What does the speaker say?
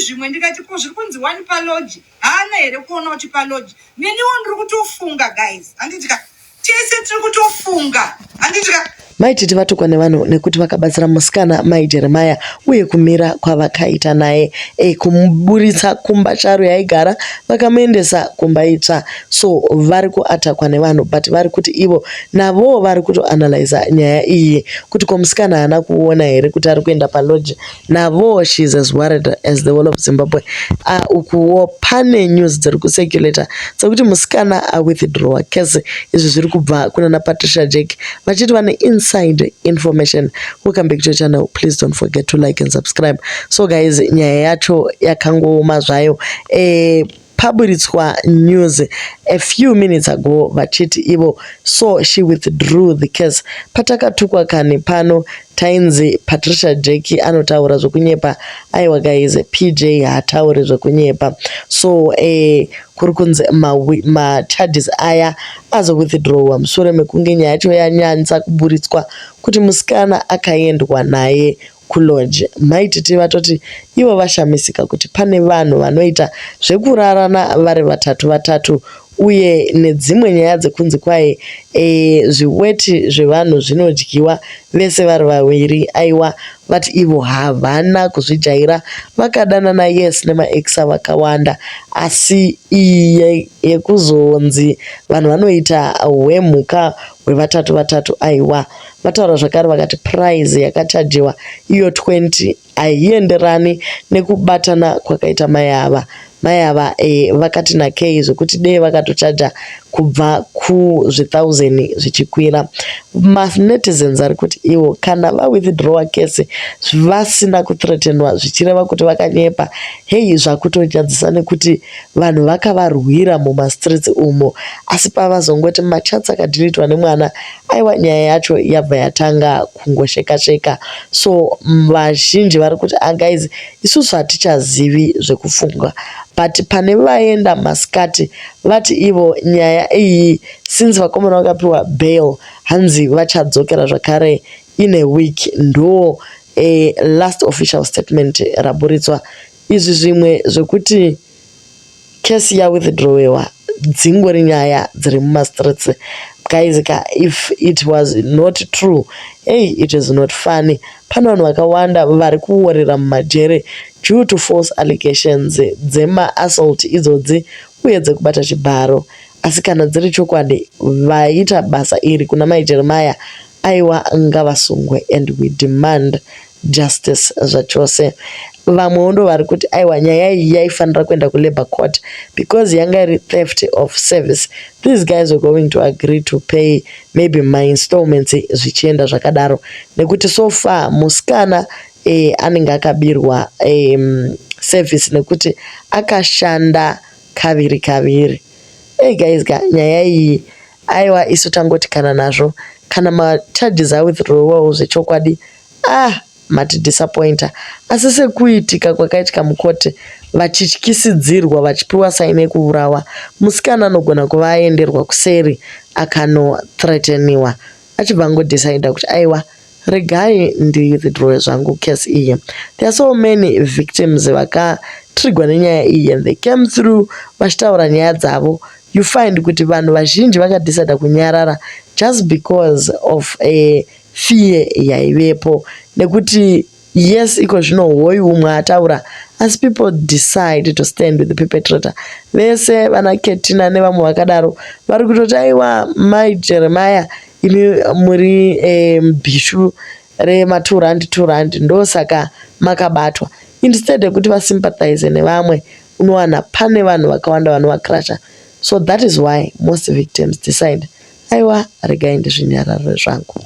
Zvimwe ndikati, ko zviri kunzi wani palodge, haana here kuona kuti palodge? Neniwo ndiri kutofunga, guys, handiti ka? Tese tiri kutofunga, handiti ka? Mai Titi vatukwa nevanhu nekuti vakabatsira musikana Mai Jeremiah uye kumira kwavakaita naye kumuburitsa kumba charo yaigara vakamuendesa kumba itsva. So vari kuatakwa nevanhu, but vari kuti ivo navowo vari kutoanalyza nyaya iyi kuti ko musikana haana kuona here kuti ari kuenda palodge? Navowo she is as worried as the whole of Zimbabwe. Ukuwo pane news dziri kucirculata dzekuti musikana awithdrawa case. Izvi zviri kubva kunana Patricia Jack vachiti vane inside information. Welcome back to your channel. Please don't forget to like and subscribe. So guys, nyaya yacho yakangooma zvayo. Paburitswa news a few minutes ago vachiti ivo so she withdrew the case. Patakatukwa kani pano, tainzi Patricia Jack anotaura zvokunyepa. Aiwa guys, PJ haatauri zvokunyepa. So kuri kunzi macharges aya azowithdrawa mushure mekunge nyaya yacho yanyanyisa kuburitswa kuti musikana akaendwa naye kulodge. Mai Titi vatoti ivo vashamisika kuti pane vanhu vanoita zvekurarana vari vatatu vatatu, uye nedzimwe nyaya dzekunzi kwai zviweti zvevanhu zvinodyiwa vese vari vaviri. Aiwa, vati ivo havana kuzvijaira. Vakadanana, yes, nemaex vakawanda, asi iyi yekuzonzi vanhu vanoita hwemhuka hwevatatu vatatu, aiwa. Vataura zvakare vakati price yakachajiwa iyo 20 haienderani nekubatana kwakaita mai ava. Mai ava vakati nakei zvekuti dei vakatochaja kubva kuzvi1000 zvichikwira. Manetizens ari kuti ivo kana vawithdrawa case vasina kuthreatenwa, zvichireva kuti vakanyepa. Hei, zvakutonyadzisa nekuti vanhu vakavarwira mumastreets umo, asi pavazongoti machats akadhiritwa nemwana, aiwa, nyaya yacho yabva yatanga kungosheka sheka. So vazhinji vari kuti, ah guys, isusu hatichazivi zvekufunga. But pane vaenda masikati vati ivo nyaya iyi, since vakomana vakapiwa bail, hanzi vachadzokera zvakare in a week. Ndo last official statement raburitswa. Izvi zvimwe zvekuti kesi yawithdrawewa dzingori nyaya dziri mumastreets, guys ka. If it was not true, hey, it is not funny. Pane vanhu vakawanda vari kuorera mumajere due to false allegations dzemaassault idzodzi uye dzekubata chibharo. Asi kana dziri chokwadi, vaita basa iri kuna Mai Jeremiah, aiwa, ngavasungwe and we demand justice zvachose. Vamwewo ndo vari kuti aiwa, nyaya iyi yaifanira kuenda kulabour court because yanga iri theft of service. These guys were going to agree to pay maybe mainstallments, zvichienda zvakadaro, nekuti so far musikana anenge akabirwa service nekuti akashanda kaviri kaviri. Hey guys ka, nyaya iyi, aiwa, isu tangoti kana nazvo, kana macharges awithdrawawo zvechokwadi, ah, matidisappointa. Asi sekuitika kwakaitika mukoti, vachityisidzirwa, vachipiwa saini yekuurawa, musikana anogona kuva aenderwa kuseri akanothreateniwa, achibva angodecida kuti aiwa, regai ndiwithdrawe zvangu case iyi. There are so many victims vakatrigwa nenyaya iyi and they came through vachitaura nyaya dzavo. You find kuti vanhu vazhinji vakadecida kunyarara just because of a fear yaivepo, nekuti yes, iko zvino hoyu umwe ataura, asi people decide to stand with the perpetrator. Vese vana Ketina nevamwe vakadaro vari kutoti aiwa, Mai Jeremiah, imi muri bhishu rema2 rand 2 rand, ndosaka makabatwa. Instead yekuti vasympathize nevamwe, unowana pane vanhu vakawanda vanovacrusha. So that is why most victims decide, aiwa, regai ndizvinyararire zvangu.